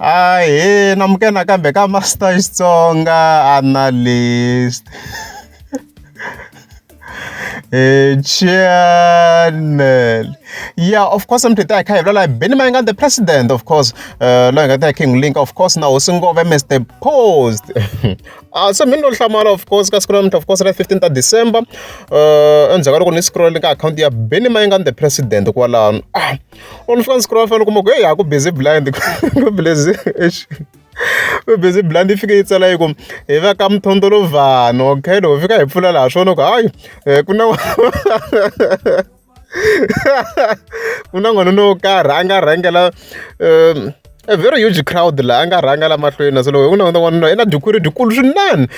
Ahee namukela nakambe ka Master Xitsonga Analyst channel. Yeah, of course mi ta hi kha hi vulavula hi Benny Mayengani the president of course loyi hi nga ta hi King Link of course na hosi Ngove Mr Post. Se mi no hlamala of course ka siku ra namuntlha of course ra 15 ta December endzhaku ka loko ni scroll ka akhawunti ya Benny Mayengani the president kwalano u ni fika ni scroll fanele kuma ku heyi ha ku busy blind ku busy ku busy blind yi fike yi tsala yi ku hi va ka mthondolovhani okay loko fika hi pfula laha swona ku hayi ku na ku na n'wanuna wo karhi a nga rhangela a very huge crowd laha a nga rhanga la mahlweni se loko hi ku languta n'wanuna i na dikhwiri dyikulu swinene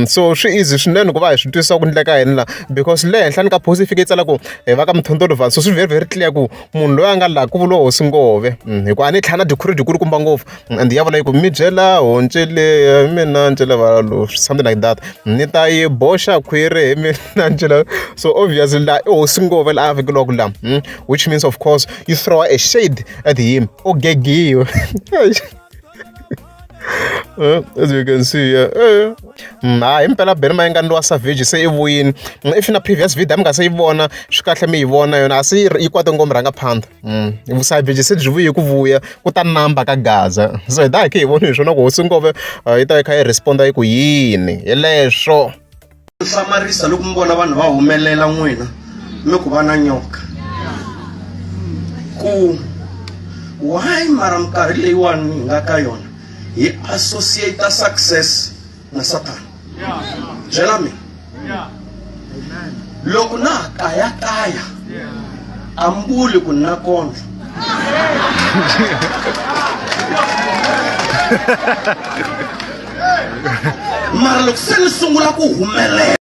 so swi easy swinene ku va hi swi twisisa ku ndleka yini la because le henhla ni ka post yi fike yi tsala ku hi va ka mthondolovhani so swi very very clear ku munhu loyi a nga laha ku vuriwa hosi ngove hikuva a ni tlhela na dikhwiri dyikulukumba ngopfu and ya vula yi ku mi byela honci leyi mina ncele va lo something like that ni ta yi boxa khwiri hi mina ncele so obviously laha i hosi ngove laha a vekeliwaka laha which means of course you throw a shade at him u gegiwe as you can see yeah. Hayi impela Benny Mayengani lowa Savage se i vuyini if na previous video mi nga se yi vona swi kahle mi yi vona yona a se yi kwate ngopfu rhanga phanda Savage se byi vuye ku vuya ku ta namba ka Gaza so hi ta hi khe hi vona hi swona ku hosi Ngove yi ta yi kha yi responda yi ku yini hi leswo hlamarisa loko mi vona vanhu va humelela n'wina mi ku va na nyoka ku why mara minkarhi leyiwani hi nga ka yona hi associate success na sathana byela mina loko na ha kayakaya a mbuli ku na kondlo mara loko se ni sungula ku humelela.